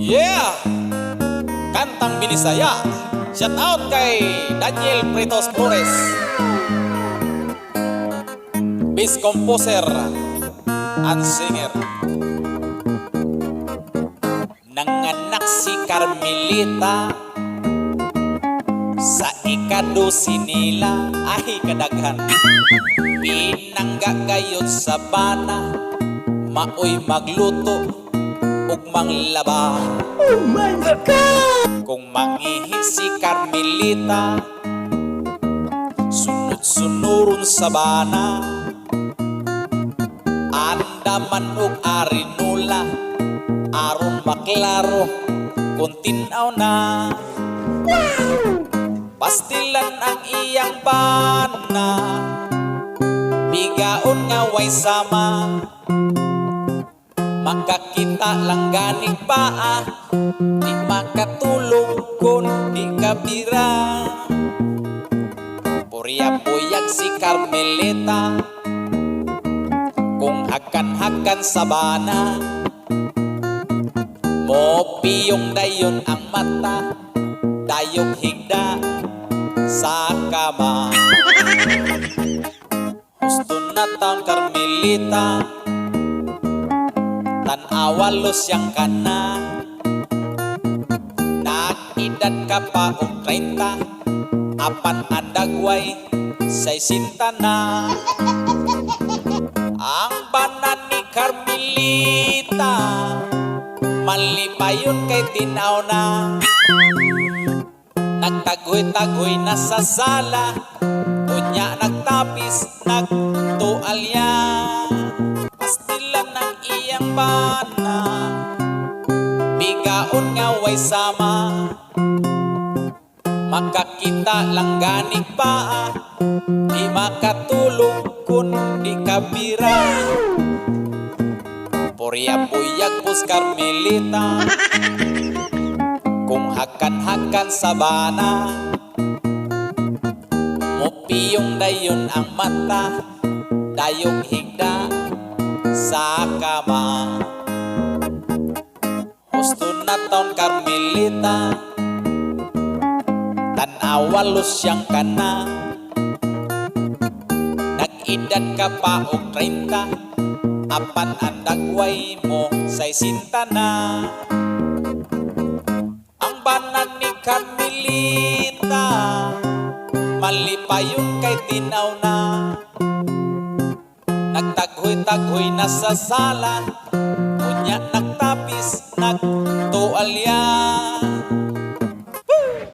Yeah! Kantang Binisaya. Shout out kay Daniel Pretos Flores. Best composer and singer. Nanganak si Carmelita sa ikadusi nila, ay kadaghan. Pinangga gayod sa bana, maoy magluto ug manglaba. Oh my God! Kung mangihi si Carmelita, sunod-sunuron sa bana. Andaman og arinula aron maklaro kung tin-aw na. Pastilan ang iyang bana, bigaon nga way sama. Makakita lang ganig paa, di makatulog kung di kabira. Purya buyag si Carmelita kung hakan-hakan sa bana. Mopiyong dayon ang mata, dayong higda sa kama. Husto na taon Carmelita, tan-awa siyang kana. Nag-edad ka pa og 30, apan andagway 60 na. Ang bana ni Carmelita malipayon kay tinaw na. Nagtagoy-tagoy na sa sala, unya nagtapis, nagtualya. Pastilan ng iyang bana, bigaon nga way sama. Makakita lang ganig paa, di makatulog kun di kabira. Purya buyag pus Carmelita kung hakan-hakan sa bana. Mupiyong dayon ang mata, dayong higda sa kama. Husto na taon Carmelita, tan-awa siyang kana. Nag-edad ka pa og 30, apan andagway mo 60 na. Ang bana ni Carmelita malipayon kay tinaw na. Nagtaghoy-taghoy na sa sala, unya nagtapis, nagtualya.